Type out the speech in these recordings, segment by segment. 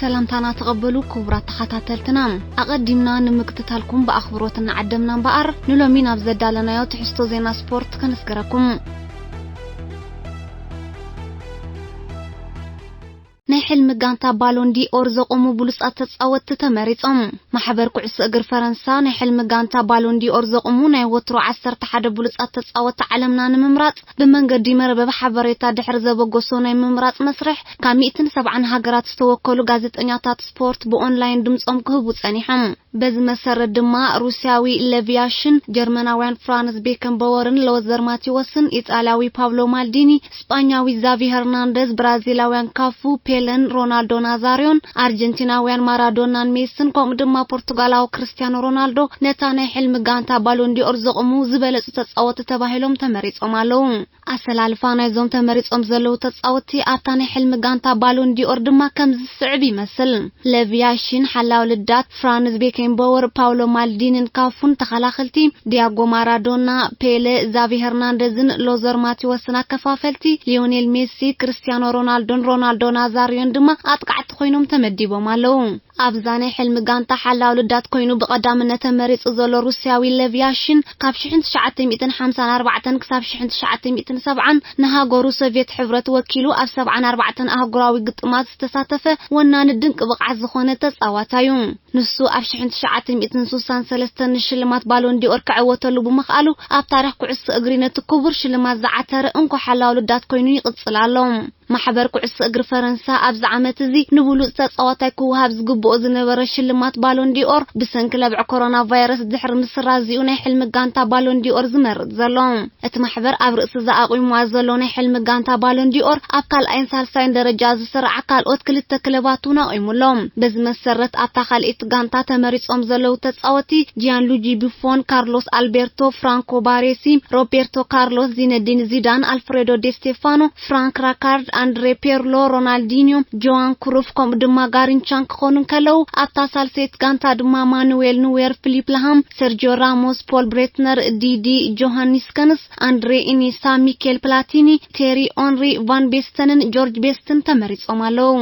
ሰላምታና ተቐበሉ ክቡራት ተኸታተልትና። ኣቐዲምና ንምክትታልኩም ብኣኽብሮት እናዓደምና እምበኣር፣ ንሎሚ ናብ ዘዳለናዮ ትሕዝቶ ዜና ስፖርት ከነስግረኩም። ናይ ሕልሚ ጋንታ ባሎን ዲኦር ዘቖሙ ብሉጻት ተጻወትቲ ተመሪጾም። ማሕበር ኩዕሶ እግሪ ፈረንሳ ናይ ሕልሚ ጋንታ ባሎን ዲኦር ዘቑሙ ናይ ወትሮ ዓሰርተ ሓደ ብሉጻት ተጻወትቲ ዓለምና ንምምራጽ ብመንገዲ መርበብ ሓበሬታ ድሕሪ ዘበገሶ ናይ ምምራጽ መስርሕ፣ ካብ ሚእትን ሰብዓን ሃገራት ዝተወከሉ ጋዜጠኛታት ስፖርት ብኦንላይን ድምጾም ክህቡ ጸኒሖም። በዚ መሰረት ድማ ሩስያዊ ሌቭ ያሺን፣ ጀርመናውያን ፍራንስ ቤከንበወርን ሎዘር ማቴዎስን፣ ኢጣልያዊ ፓብሎ ማልዲኒ፣ ስጳኛዊ ዛቪ ሄርናንደዝ፣ ብራዚላውያን ካፉ፣ ፔለን፣ ሮናልዶ ናዛሪዮን፣ ኣርጀንቲናውያን ማራዶናን ሜስን፣ ከምኡ ድማ ፖርቱጋላዊ ክርስቲያኖ ሮናልዶ ነታ ናይ ሕልሚ ጋንታ ባሎን ዲኦር ዘቑሙ ዝበለጹ ተጻወትቲ ተባሂሎም ተመሪጾም ኣለዉ። ኣሰላልፋ ናይዞም ተመሪጾም ዘለዉ ተጻወትቲ ኣብታ ናይ ሕልሚ ጋንታ ባሎን ዲኦር ድማ ከምዚ ዝስዕብ ይመስል። ሌቭ ያሺን ሓላው ልዳት፣ ፍራንዝ ቤኬንበወር፣ ፓውሎ ማልዲንን ካፉን ተኸላኸልቲ፣ ዲያጎ ማራዶና፣ ፔለ፣ ዛቪ ሄርናንደዝን ሎዘር ማቴዎስን ኣከፋፈልቲ፣ ሊዮኔል ሜሲ፣ ክርስቲያኖ ሮናልዶን ሮናልዶ ናዛሪዮን ድማ ኣጥቃዕቲ ኮይኖም ተመዲቦም ኣለዉ። ኣብዛ ናይ ሕልሚ ጋንታ ሓላው ልዳት ኮይኑ ብቐዳምነት ተመሪጹ ዘሎ ሩስያዊ ሌቭ ያሺን፣ ካብ ሽሕን ትሽዓተ ሚእትን ሓምሳን ኣርባዕተን ክሳብ ሽሕን ትሽዓተ ሚእትን ሰብዓን ንሃገሩ ሶቭየት ሕብረት ወኪሉ ኣብ ሰብዓን ኣርባዕተን ኣህጉራዊ ግጥማት ዝተሳተፈ ወናኒ ድንቂ ብቕዓት ዝኾነ ተጻዋታይ እዩ። ንሱ ኣብ ሽሕን ትሽዓተ ሚእትን ስሳን ሰለስተን ንሽልማት ባሎን ዲኦር ክዕወተሉ ብምኽኣሉ፣ ኣብ ታሪኽ ኩዕሶ እግሪ ነቲ ክቡር ሽልማት ዝዓተረ እንኮ ሓላው ልዳት ኮይኑ ይቕጽል ኣሎ። ማሕበር ኩዕሶ እግሪ ፈረንሳ ኣብዚ ዓመት እዚ ንብሉጽ ተጻዋታይ ክወሃብ ዝግብኦ ዝነበረ ሽልማት ባሎን ዲኦር ብሰንኪ ለብዒ ኮሮና ቫይረስ ድሕሪ ምስራዝኡ ናይ ሕልሚ ጋንታ ባሎን ዲኦር ዝመርጽ ዘሎ። እቲ ማሕበር ኣብ ርእሲ እዚ ኣቑምዋ ዘሎ ናይ ሕልሚ ጋንታ ባሎን ዲኦር ኣብ ካልኣይን ሳልሳይን ደረጃ ዝስርዓ ካልኦት ክልተ ክለባት እውን ኣቑሙ ኣሎ። በዚ መሰረት ኣብታ ካልኣይቲ ጋንታ ተመሪጾም ዘለዉ ተጻወቲ ጂያንሉጂ ቡፎን፣ ካርሎስ ኣልቤርቶ፣ ፍራንኮ ባሬሲ፣ ሮቤርቶ ካርሎስ፣ ዚነዲን ዚዳን፣ ኣልፍሬዶ ዴስቴፋኖ፣ ፍራንክ ራካርድ፣ ኣንድሬ ፔርሎ፣ ሮናልዲኒዮ፣ ጆዋን ክሩፍ ከምኡ ድማ ጋሪንቻን ክኾኑ እንከለዉ፣ ኣብታ ሳልሰይቲ ጋንታ ድማ ማኑዌል ኑዌር፣ ፊሊፕ ላሃም፣ ሰርጂዮ ራሞስ፣ ፖል ብሬትነር፣ ዲዲ ጆሃንስከንስ፣ ኣንድሬ ኢኒስታ፣ ሚኬል ፕላቲኒ፣ ቴሪ ኦንሪ፣ ቫን ቤስተንን ጆርጅ ቤስትን ተመሪጾም ኣለዉ።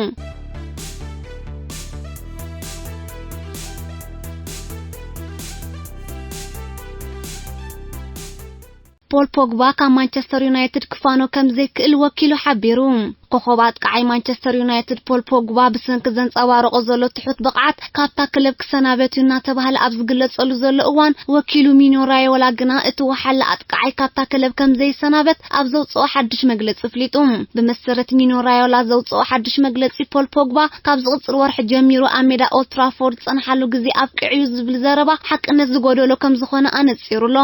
ፖል ፖግባ ካብ ማንቸስተር ዩናይትድ ክፋኖ ከም ዘይክእል ወኪሉ ሓቢሩ። ኮኾብ ኣጥቃዓይ ማንቸስተር ዩናይትድ ፖል ፖግባ ብሰንኪ ዘንጸባረቖ ዘሎ ትሑት ብቕዓት ካብታ ክለብ ክሰናበት እዩ እናተባህለ ኣብ ዝግለጸሉ ዘሎ እዋን፣ ወኪሉ ሚኖ ራዮላ ግና እቲ ወሓለ ኣጥቃዓይ ካብታ ክለብ ከም ዘይሰናበት ኣብ ዘውጽኦ ሓድሽ መግለጺ ኣፍሊጡ። ብመሰረት ሚኖ ራዮላ ዘውጽኦ ሓድሽ መግለጺ፣ ፖል ፖግባ ካብ ዝቕጽል ወርሒ ጀሚሩ ኣብ ሜዳ ኦልትራፎርድ ዝጸንሓሉ ግዜ ኣብቂዑ እዩ ዝብል ዘረባ ሓቅነት ዝጎደሎ ከም ዝኾነ ኣነጺሩ ኣሎ።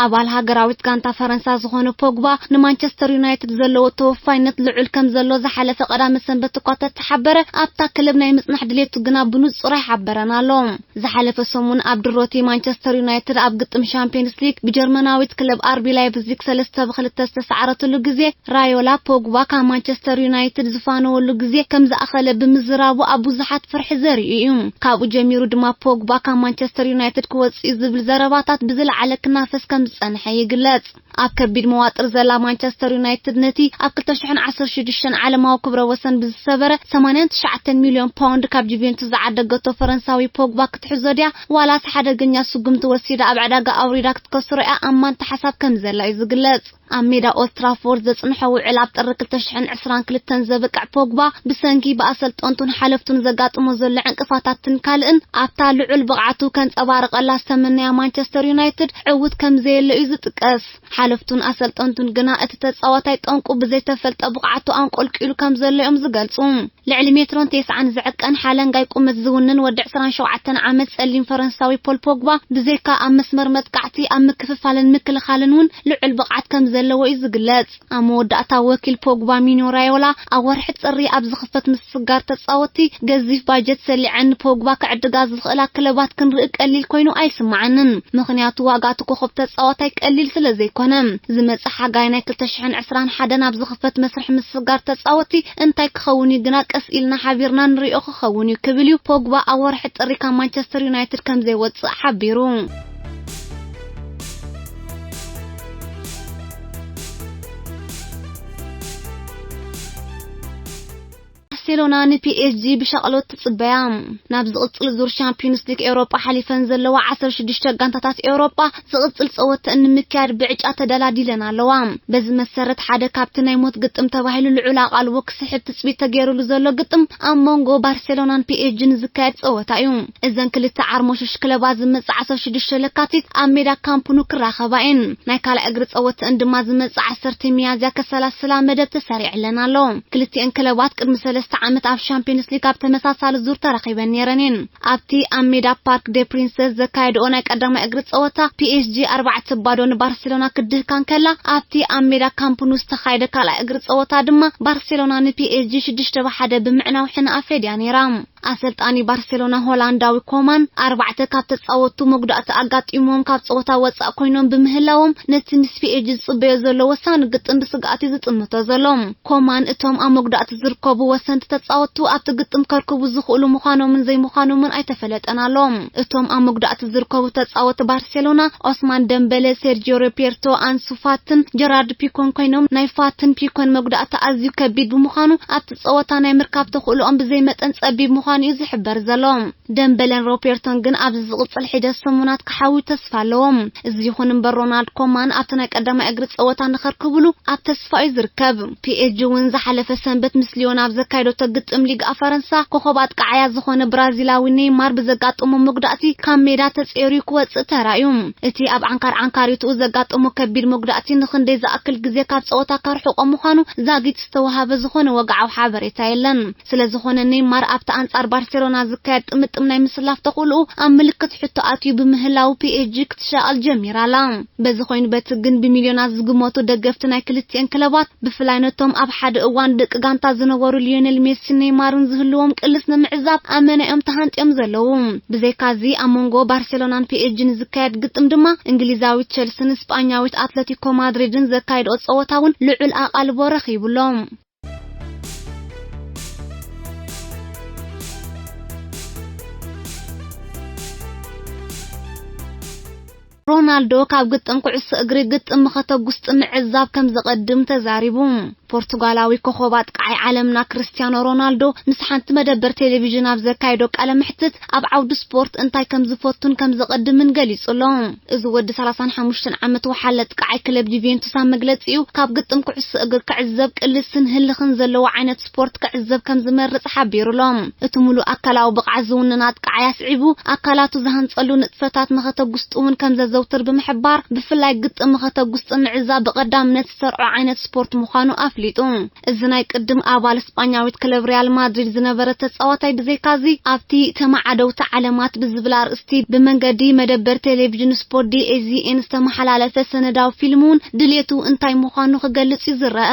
ኣባል ሃገራዊት ጋንታ ፈረንሳ ዝኾነ ፖግባ ንማንቸስተር ዩናይትድ ዘለዎ ተወፋይነት ልዑል ከም ዘሎ ዝሓለፈ ቀዳመ ሰንበት እኳ ተተሓበረ፣ ኣብታ ክለብ ናይ ምጽናሕ ድሌቱ ግና ብንጹር ኣይሓበረን ኣሎ። ዝሓለፈ ሰሙን ኣብ ድሮቲ ማንቸስተር ዩናይትድ ኣብ ግጥም ሻምፒየንስ ሊግ ብጀርመናዊት ክለብ ኣርቢ ላይፕዚግ ሰለስተ ብክልተ ዝተሰዓረትሉ ግዜ፣ ራዮላ ፖግባ ካብ ማንቸስተር ዩናይትድ ዝፋነወሉ ግዜ ከም ዝኣኸለ ብምዝራቡ ኣብ ብዙሓት ፍርሒ ዘርኢ እዩ። ካብኡ ጀሚሩ ድማ ፖግባ ካብ ማንቸስተር ዩናይትድ ክወጽእ እዩ ዝብል ዘረባታት ብዝለዓለ ክናፈስ ከም ዝጸንሐ ይግለጽ። ኣብ ከቢድ መዋጥር ዘላ ማንቸስተር ዩናይትድ፣ ነቲ ኣብ ክልተ ሽሕን ዓሰርተ ሽዱሽተን ዓለማዊ ክብረ ወሰን ብዝሰበረ ሰማንያን ትሽዓተን ሚልዮን ፓውንድ ካብ ጁቬንቱስ ዝዓደገቶ ፈረንሳዊ ፖግባ ክትሕዞ ድያ፣ ዋላስ ሓደገኛ ስጉምቲ ወሲዳ ኣብ ዕዳጋ ኣውሪዳ ክትከስሮ እያ ኣብ ማንታ ሓሳብ ከም ዘላ እዩ ዝግለጽ። ኣብ ሜዳ ኦልትራፎርድ ዘጽንሖ ውዕል ኣብ ጥሪ ክልተ ሽሕን ዕስራን ክልተን ዘብቅዕ ፖግባ፣ ብሰንኪ ብኣሰልጠንቱን ሓለፍቱን ዘጋጥሞ ዘሎ ዕንቅፋታትን ካልእን፣ ኣብታ ልዑል ብቕዓቱ ከንጸባርቐላ ዝተመነያ ማንቸስተር ዩናይትድ ዕዉት ከም ዘየለ እዩ ዝጥቀስ። ሓለፍቱን ኣሰልጠንቱን ግና እቲ ተጻዋታይ ጠንቁ ብዘይተፈልጠ ብቕዓቱ ኣንቆልቂሉ ከም ዘሎ እዮም ዝገልጹ። ልዕሊ ሜትሮን ተስዓን ዝዕቀን ሓለንጋይ ቁመት ዝውንን ወዲ ዕስራን ሸውዓተን ዓመት ጸሊም ፈረንሳዊ ፖል ፖግባ፣ ብዘይካ ኣብ መስመር መጥቃዕቲ፣ ኣብ ምክፍፋልን ምክልኻልን እውን ልዑል ብቕዓት ከም ዘለዎ እዩ ዝግለጽ። ኣብ መወዳእታ፣ ወኪል ፖግባ ሚኖ ራዮላ ኣብ ወርሒ ጥሪ ኣብ ዝኽፈት ምስስጋር ተጻወትቲ ገዚፍ ባጀት ሰሊዐን ንፖግባ ክዕድጋ ዝኽእላ ክለባት ክንርኢ ቀሊል ኮይኑ ኣይስምዓንን። ምኽንያቱ ዋጋ እቲ ኮኸብ ተጻዋታይ ቀሊል ስለ ዘይኮነ። ዝመጽእ ሓጋይ ናይ ክልተ ሽሕን ዕስራን ሓደን ኣብ ዝኽፈት መስርሕ ምስስጋር ተጻወትቲ እንታይ ክኸውን እዩ ግና ቀስ ኢልና ሓቢርና ንሪኦ ክኸውን እዩ ክብል እዩ ፖግባ ኣብ ወርሒ ጥሪ ካብ ማንቸስተር ዩናይትድ ከም ዘይወጽእ ሓቢሩ። ባርሴሎና ንፒኤስጂ ብሻቕሎት ትጽበያ። ናብ ዝቕጽል ዙር ሻምፒዮንስ ሊግ ኤውሮጳ ሓሊፈን ዘለዋ ዓሰርተ ሽዱሽተ ጋንታታት ኤውሮጳ ዝቕጽል ጸወተን ንምክያድ ብዕጫ ተደላዲለን ኣለዋ። በዚ መሰረት ሓደ ካብቲ ናይ ሞት ግጥም ተባሂሉ ልዑል ኣቓልቦ ክስሕብ ትጽቢት ተገይሩሉ ዘሎ ግጥም ኣብ መንጎ ባርሴሎናን ፒኤስጂን ዝካየድ ጸወታ እዩ። እዘን ክልተ ዓርሞሽሽ ክለባት ዝመጽእ ዓሰርተ ሽዱሽተ ለካቲት ኣብ ሜዳ ካምፕ ኑ ክራኸባ እየን። ናይ ካልኣይ እግሪ ጸወተን ድማ ዝመጽእ ዓሰርተ ሚያዝያ ከሰላስላ መደብ ተሰሪዕለን ኣሎ። ክልቲኤን ክለባት ቅድሚ ሰለስተ ዓመት ኣብ ሻምፒዮንስ ሊግ ኣብ ተመሳሳሊ ዙር ተራኺበን ነይረን እየን። ኣብቲ ኣብ ሜዳ ፓርክ ደ ፕሪንሰስ ዘካየድኦ ናይ ቀዳማይ እግሪ ጸወታ ፒኤስጂ ኣርባዕተ ባዶ ንባርሴሎና ክድህካ እንከላ፣ ኣብቲ ኣብ ሜዳ ካምፕ ኑ ዝተኻየደ ካልኣይ እግሪ ጸወታ ድማ ባርሴሎና ንፒኤስጂ ሽዱሽተ ብ ሓደ ብምዕናው ሕነ ኣፌድያ ነይራ። ኣሰልጣኒ ባርሴሎና ሆላንዳዊ ኮማን ኣርባዕተ ካብ ተጻወቱ መጉዳእቲ ኣጋጢሞም ካብ ጸወታ ወጻእ ኮይኖም ብምህላዎም ነቲ ምስ ፒኤስጂ ዝጽበዮ ዘሎ ወሳኒ ግጥም ብስግኣት እዩ ዝጥምቶ ዘሎ። ኮማን እቶም ኣብ መጉዳእቲ ዝርከቡ ወሰንቲ ተጻወቱ ኣብቲ ግጥም ከርክቡ ዝኽእሉ ምዃኖምን ዘይምዃኖምን ኣይተፈለጠን ኣሎ። እቶም ኣብ መጉዳእቲ ዝርከቡ ተጻወቲ ባርሴሎና ኦስማን ደምበለ፣ ሴርጂዮ ሮቤርቶ፣ ኣንሱ ፋትን ጀራርድ ፒኮን ኮይኖም ናይ ፋትን ፒኮን መጉዳእቲ ኣዝዩ ከቢድ ብምዃኑ ኣብቲ ጸወታ ናይ ምርካብ ተኽእሎኦም ብዘይ መጠን ጸቢብ ምዃኑ እዩ ዝሕበር ዘሎ። ደምበለን ሮቤርቶን ግን ኣብዚ ዝቕጽል ሒደት ሰሙናት ክሓውዩ ተስፋ ኣለዎም። እዚ ይኹን እምበር ሮናልድ ኮማን ኣብቲ ናይ ቀዳማይ እግሪ ጸወታ ንኸርክብሉ ኣብ ተስፋ እዩ ዝርከብ። ፒኤስጂ እውን ዝሓለፈ ሰንበት ምስ ሊዮን ኣብ ዘካየደቶ ግጥም ሊግ ኣፈረንሳ ኮኸብ ኣጥቃዓያ ዝኾነ ብራዚላዊ ኔይማር ብዘጋጠሞ መጉዳእቲ ካብ ሜዳ ተጸይሩ ክወጽእ ተራእዩ። እቲ ኣብ ዓንካር ዓንካሪትኡ ዘጋጠሞ ከቢድ መጉዳእቲ ንኽንደይ ዝኣክል ግዜ ካብ ጸወታ ከርሕቆ ምዃኑ ዛጊት ዝተወሃበ ዝኾነ ወግዓዊ ሓበሬታ የለን። ስለ ዝኾነ ኔይማር ኣብቲ ኣንጻር ባርሴሎና ዝካየድ ጥምጥም ናይ ምስላፍ ተኽእልኡ ኣብ ምልክት ሕቶ ኣትዩ ብምህላው ፒኤስጂ ክትሻቐል ጀሚራ ኣላ። በዚ ኮይኑ በቲ ግን ብሚልዮናት ዝግመቱ ደገፍቲ ናይ ክልቲኤን ክለባት ብፍላይ ነቶም ኣብ ሓደ እዋን ደቂ ጋንታ ዝነበሩ ሊዮኔል ሜሲን ኔይማርን ዝህልዎም ቅልስ ንምዕዛብ ኣመና እዮም ተሃንጥዮም ዘለዉ። ብዘይካዚ ኣብ መንጎ ባርሴሎናን ፒኤስጂን ዝካየድ ግጥም ድማ እንግሊዛዊት ቸልስን ስጳኛዊት ኣትለቲኮ ማድሪድን ዘካየድኦ ጸወታ እውን ልዑል ኣቓልቦ ረኺቡሎም። ሮናልዶ ካብ ግጥም ኩዕሶ እግሪ ግጥም መኸተ ጉስጢ ምዕዛብ ከም ዘቐድም ተዛሪቡ። ፖርቱጋላዊ ኮኸብ ኣጥቃዓይ ዓለምና ክርስቲያኖ ሮናልዶ ምስ ሓንቲ መደበር ቴሌቪዥን ኣብ ዘካየዶ ቃለ መሕትት ኣብ ዓውዲ ስፖርት እንታይ ከም ዝፈቱን ከም ዘቐድምን ገሊጹ ኣሎ። እዚ ወዲ ሰላሳን ሓሙሽተን ዓመት ወሓለ ኣጥቃዓይ ክለብ ጁቬንቱስ ኣብ መግለጺኡ ካብ ግጥም ኩዕሶ እግሪ ክዕዘብ ቅልስን ህልኽን ዘለዎ ዓይነት ስፖርት ክዕዘብ ከም ዝመርጽ ሓቢሩ ኣሎ። እቲ ሙሉእ ኣካላዊ ብቕዓት ዝውንን ኣጥቃዓይ ኣስዒቡ ኣካላቱ ዝሃንጸሉ ንጥፈታት መኸተ ጉስጢ እውን ከም ዘዘውትር ብምሕባር ብፍላይ ግጥም መኸተ ጉስጢ ምዕዛብ ብቐዳምነት ዝሰርዖ ዓይነት ስፖርት ምዃኑ ኣፍሊጡ። እዚ ናይ ቅድም ኣባል ስጳኛዊት ክለብ ሪያል ማድሪድ ዝነበረ ተጻዋታይ ብዘይካዚ ኣብቲ ተመዓደውቲ ዓለማት ብዝብል ኣርእስቲ ብመንገዲ መደበር ቴሌቪዥን ስፖርት ዲኤዚኤን ዝተመሓላለፈ ሰነዳዊ ፊልም እውን ድሌቱ እንታይ ምዃኑ ክገልጽ እዩ ዝረአ።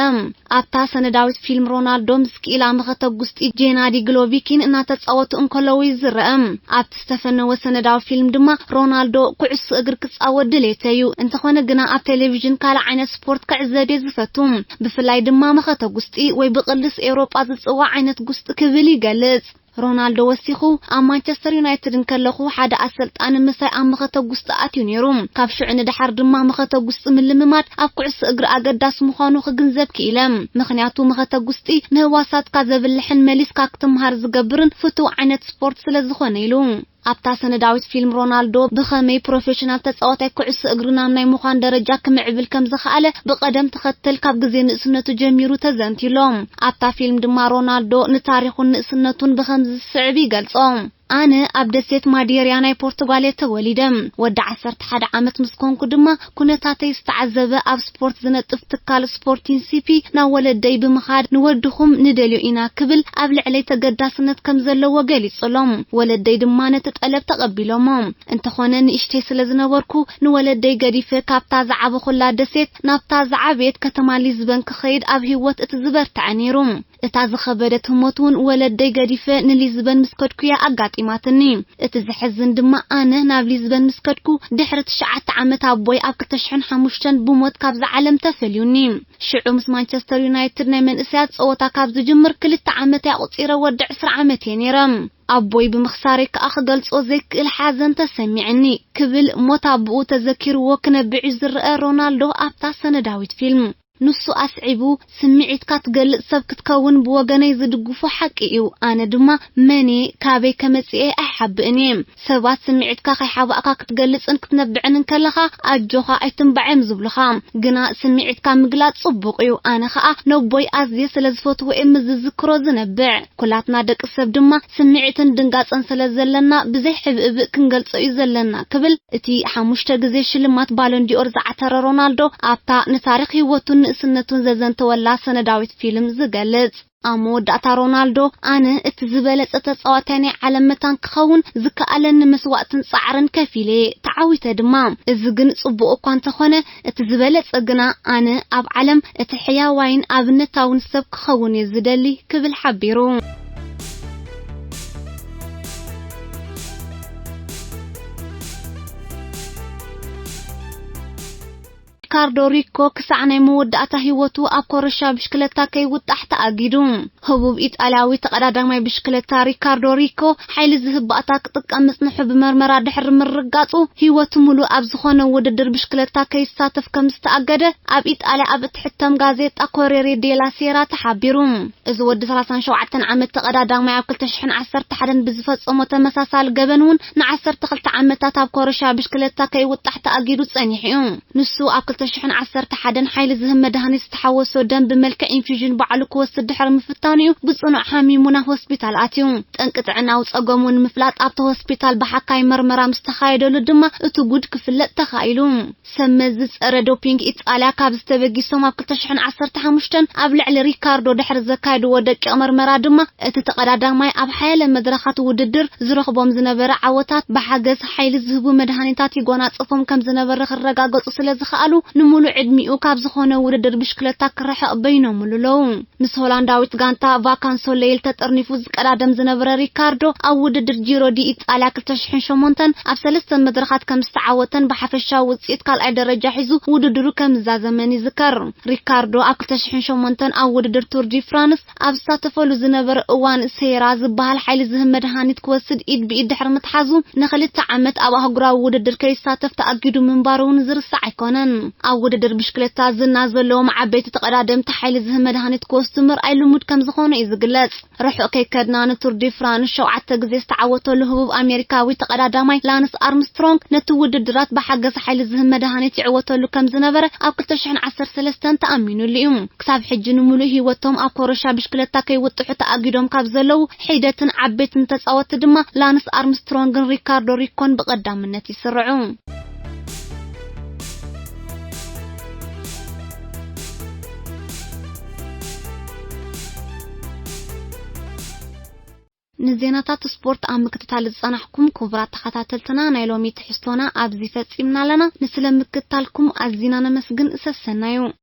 ኣብታ ሰነዳዊት ፊልም ሮናልዶ ምስ ክኢላ መኸተ ጉስጢ ጄናዲ ግሎቪኪን እናተጻወቱ እንከለዉ እዩ ዝረአ። ኣብቲ ዝተፈነወ ሰነዳዊ ፊልም ድማ ሮናልዶ ኩዕሶ እግሪ ክጻወት ድሌተይ እዩ፣ እንተኾነ ግና ኣብ ቴሌቪዥን ካልእ ዓይነት ስፖርት ክዕዘብ እየ ዝፈቱ። ብፍላይ ድማ መኸተ ጉስጢ ወይ ብቕልስ ኤውሮጳ ዝጽዋዕ ዓይነት ጉስጢ ክብል ይገልጽ። ሮናልዶ ወሲኹ፣ ኣብ ማንቸስተር ዩናይትድ እንከለኹ ሓደ ኣሰልጣኒ ምሳይ ኣብ መኸተ ጉስጢ ኣትዩ ነይሩ። ካብ ሽዑ ንደሓር ድማ መኸተ ጉስጢ ምልምማድ ኣብ ኩዕሶ እግሪ ኣገዳሲ ምዃኑ ክግንዘብ ክኢለ። ምኽንያቱ መኸተ ጉስጢ ንህዋሳትካ ዘብልሕን መሊስካ ክትምሃር ዝገብርን ፍቱው ዓይነት ስፖርት ስለ ዝኾነ ኢሉ። ኣብታ ሰነዳዊት ፊልም ሮናልዶ ብኸመይ ፕሮፌሽናል ተጻዋታይ ኩዕሶ እግሪ ናብ ናይ ምዃን ደረጃ ክምዕብል ከም ዝኸኣለ ብቐደም ተኸተል ካብ ግዜ ንእስነቱ ጀሚሩ ተዘንትዩ ኣሎ። ኣብታ ፊልም ድማ ሮናልዶ ንታሪኹን ንእስነቱን ብኸምዚ ዝስዕብ ይገልጾ። ኣነ ኣብ ደሴት ማዴራ ናይ ፖርቱጋል እየ ተወሊደ። ወዲ ዓሰርተ ሓደ ዓመት ምስ ኮንኩ ድማ ኩነታተይ ዝተዓዘበ ኣብ ስፖርት ዝነጥፍ ትካል ስፖርቲን ሲፒ ናብ ወለደይ ብምኻድ ንወድኹም ንደልዮ ኢና ክብል ኣብ ልዕለይ ተገዳስነት ከም ዘለዎ ገሊጹሎም። ወለደይ ድማ ነቲ ጠለብ ተቐቢሎሞ። እንተኾነ ንእሽተይ ስለ ዝነበርኩ ንወለደይ ገዲፈ ካብታ ዝዓበኹላ ደሴት ናብታ ዝዓበየት ከተማ ሊዝበን ክኸይድ ኣብ ህይወት እቲ ዝበርትዐ ነይሩ። እታ ዝኸበደት ህሞት እውን ወለደይ ገዲፈ ንሊዝበን ምስ ከድኩያ ኣጋጢማትኒ። እቲ ዘሕዝን ድማ ኣነ ናብ ሊዝበን ምስ ከድኩ ድሕሪ ትሽዓተ ዓመት ኣቦይ ኣብ ክልተ ሽሕን ሓሙሽተን ብሞት ካብዛ ዓለም ተፈልዩኒ። ሽዑ ምስ ማንቸስተር ዩናይትድ ናይ መንእሰያት ጸወታ ካብ ዝጅምር ክልተ ዓመት ኣቑጺረ ወዲ ዕስራ ዓመት እየ ነይረ። ኣቦይ ብምኽሳረይ ከኣ ክገልጾ ዘይክእል ሓዘን ተሰሚዕኒ ክብል ሞት ኣቦኡ ተዘኪርዎ ክነብዕ እዩ ዝረአ ሮናልዶ ኣብታ ሰነዳዊት ፊልም። ንሱ ኣስዒቡ፣ ስምዒትካ ትገልጽ ሰብ ክትከውን ብወገነይ ዝድግፎ ሓቂ እዩ። ኣነ ድማ መን እየ፣ ካበይ ከመጽእ እየ ኣይሓብእን እየ። ሰባት ስምዒትካ ከይሓባእካ ክትገልጽን ክትነብዕን እንከለኻ፣ ኣጆኻ ኣይትንባዕ እዮም ዝብሉኻ። ግና ስምዒትካ ምግላጽ ጽቡቕ እዩ። ኣነ ኸኣ ነቦይ ኣዝየ ስለ ዝፈትዎ እየ ምስ ዝዝክሮ ዝነብዕ። ኩላትና ደቂ ሰብ ድማ ስምዒትን ድንጋጸን ስለ ዘለና፣ ብዘይ ሕብእብእ ክንገልጾ እዩ ዘለና ክብል እቲ ሓሙሽተ ግዜ ሽልማት ባሎን ዲኦር ዝዓተረ ሮናልዶ፣ ኣብታ ንታሪኽ ህይወቱን ንእስነቱን ዘዘንተወላ ሰነዳዊት ፊልም ዝገልጽ። ኣብ መወዳእታ ሮናልዶ፣ ኣነ እቲ ዝበለጸ ተጻዋታይ ናይ ዓለም መታን ክኸውን ዝከኣለኒ መስዋእትን ጻዕርን ከፊለ፣ ተዓዊተ ድማ። እዚ ግን ጽቡቕ እኳ እንተኾነ፣ እቲ ዝበለጸ ግና ኣነ ኣብ ዓለም እቲ ሕያዋይን ኣብነታውን ሰብ ክኸውን እየ ዝደሊ ክብል ሓቢሩ። ሪካርዶ ሪኮ ክሳዕ ናይ መወዳእታ ህይወቱ ኣብ ኮረሻ ብሽክለታ ከይውጣሕ ተኣጊዱ። ህቡብ ኢጣልያዊ ተቐዳዳማይ ብሽክለታ ሪካርዶ ሪኮ፣ ሓይሊ ዝህብ ባእታ ክጥቀም ምጽንሑ ብመርመራ ድሕሪ ምርጋጹ፣ ህይወቱ ሙሉእ ኣብ ዝኾነ ውድድር ብሽክለታ ከይሳተፍ ከም ዝተኣገደ ኣብ ኢጣልያ ኣብ እትሕተም ጋዜጣ ኮሬሬ ዴላ ሴራ ተሓቢሩ። እዚ ወዲ ሰላሳን ሸውዓተን ዓመት ተቐዳዳማይ ኣብ ክልተ ሽሕን ዓሰርተ ሓደን ብዝፈጸሞ ተመሳሳሊ ገበን እውን ንዓሰርተ ክልተ ዓመታት ኣብ ኮረሻ ብሽክለታ ከይውጣሕ ተኣጊዱ ጸኒሑ እዩ። ንሱ ኣብ ክልተ ሽሕን ዓሰርተ ሓደን ሓይሊ ዝህብ መድሃኒት ዝተሓወሶ ደም ብመልክዕ ኢንፊዥን ባዕሉ ክወስድ ድሕሪ ምፍታኑ እዩ ብጽኑዕ ሓሚሙ ናብ ሆስፒታል ኣትዩ። ጠንቂ ጥዕናዊ ጸገሙ ንምፍላጥ ኣብቲ ሆስፒታል ብሓካይ መርመራ ምስ ተኻየደሉ ድማ እቲ ጉድ ክፍለጥ ተኻኢሉ። ሰብ መዚ ጸረ ዶፒንግ ኢጣልያ ካብ ዝተበጊሶም ኣብ ክልተ ሽሕን ዓሰርተ ሓሙሽተን ኣብ ልዕሊ ሪካርዶ ድሕሪ ዘካየድዎ ደቂቕ መርመራ ድማ እቲ ተቐዳዳማይ ኣብ ሓያለ መድረኻት ውድድር ዝረኽቦም ዝነበረ ዓወታት ብሓገዝ ሓይሊ ዝህቡ መድሃኒታት ይጎናጸፎም ከም ዝነበረ ክረጋገጹ ስለ ዝኸኣሉ፣ ንምሉእ ዕድሚኡ ካብ ዝኾነ ውድድር ብሽክለታ ክርሕቕ በይኖምሉ ኣለዉ። ምስ ሆላንዳዊት ጋንታ ቫካን ሶሌይል ተጠርኒፉ ዝቀዳደም ዝነበረ ሪካርዶ፣ ኣብ ውድድር ጂሮ ዲ ኢጣልያ ክልተ ሽሕን ሸሞንተን ኣብ ሰለስተ መድረኻት ከም ዝተዓወተን ብሓፈሻዊ ውጽኢት ካልኣይ ደረጃ ሒዙ ውድድሩ ከም ዝዛዘመን ይዝከር። ሪካርዶ ኣብ ክልተ ሽሕን ሸሞንተን ኣብ ውድድር ቱር ዲ ፍራንስ ኣብ ዝሳተፈሉ ዝነበረ እዋን፣ ሴራ ዝበሃል ሓይሊ ዝህብ መድሃኒት ክወስድ ኢድ ብኢድ ድሕሪ ምትሓዙ፣ ንኽልተ ዓመት ኣብ ኣህጉራዊ ውድድር ከይሳተፍ ተኣጊዱ ምንባሩ እውን ዝርሳዕ ኣይኮነን። ኣብ ውድድር ብሽክለታ ዝና ዘለዎም ዓበይቲ ተቐዳደምቲ ሓይሊ ዝህብ መድሃኒት ክወስዱ ምርኣይ ልሙድ ከም ዝኾነ እዩ ዝግለጽ። ርሑቕ ከይከድና፣ ንቱር ዲ ፍራንስ ሸውዓተ ግዜ ዝተዓወተሉ ህቡብ ኣሜሪካዊ ተቐዳዳማይ ላንስ ኣርምስትሮንግ፣ ነቲ ውድድራት ብሓገዝ ሓይሊ ዝህብ መድሃኒት ይዕወተሉ ከም ዝነበረ ኣብ ክልተ ሽሕን ዓሰርተ ሰለስተን ተኣሚኑሉ እዩ። ክሳብ ሕጂ ንምሉእ ህይወቶም ኣብ ኮረሻ ብሽክለታ ከይውጥሑ ተኣጊዶም ካብ ዘለዉ ሒደትን ዓበይትን ተጻወትቲ ድማ ላንስ ኣርምስትሮንግን ሪካርዶ ሪኮን ብቐዳምነት ይስርዑ። ንዜናታት ስፖርት ኣብ ምክትታል ዝጸናሕኩም ክቡራት ተኸታተልትና፣ ናይ ሎሚ ትሕዝቶና ኣብዚ ፈጺምና ኣለና። ንስለ ምክትታልኩም ኣዚና ነመስግን። ሰሰናዩ።